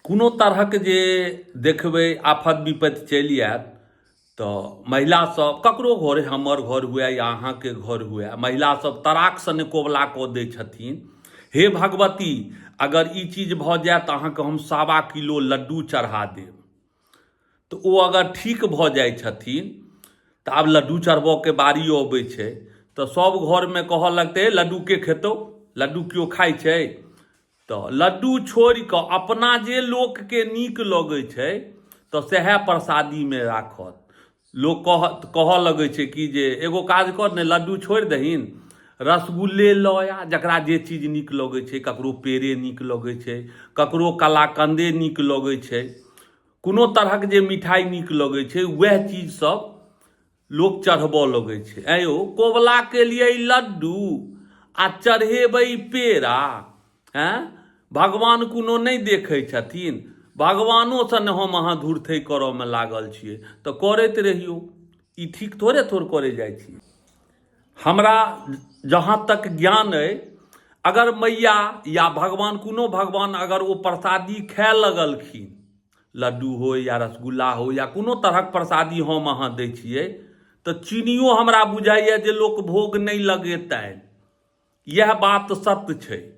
कोनो तरहक जे देखबै आफत विपत्ति चलि आयत तऽ महिलासभ ककरो घर हमर घर हुए या अहाँके घर हुए, महिलासभ तराकसँ ने कोबला कऽ दै छथिन, हे भगवती अगर ई चीज भऽ जायत तऽ अहाँके हम 1.25 किलो लड्डू चढ़ा देब। तऽ ओ अगर ठीक भऽ जाइ छथिन तऽ आब लड्डू चढ़बऽके बारी अबै छै, तऽ सभ घरमे कहऽ लगतै लड्डू के खेतौ, लड्डू केओ खाइ छै? तऽ लड्डू छोड़ि कऽ अपना जे लोकके नीक लगै छै तऽ सएह प्रसादीमे राखत। लोक कहऽ लगै छै कि जे एगो काज कर ने, लड्डू छोड़ि दहीन, रसगुल्ले लऽ आ। जकरा जे चीज नीक लगै छै, ककरो पेड़े नीक लगै छै, ककरो कलाकन्दे नीक लगै छै, कोनो तरहक जे मिठाइ नीक लगै छै वएह चीज सब लोक चढ़बऽ लगै छै। ऐं यौ, कोबला केलियै लड्डू आ चढ़ेबै पेड़ा? ऐं, भगवान कोनो नहि देखै छथिन? भगवानोसँ ने हम अहाँ धुरथै करऽमे लागल छियै, तऽ करैत रहियौ। ई ठीक थोड़े थोड़ करै जाइ छियै। हमरा जहाँ तक ज्ञान अइ, अगर मैया या भगवान, कोनो भगवान अगर ओ प्रसादी खाए लगलखिन, लड्डू हो या रसगुल्ला हो या कोनो तरहक प्रसादी हम अहाँ दै छियै, तऽ चीनियो हमरा बुझाइए जे लोक भोग नहि लगेतनि। इएह बात सत्य छै।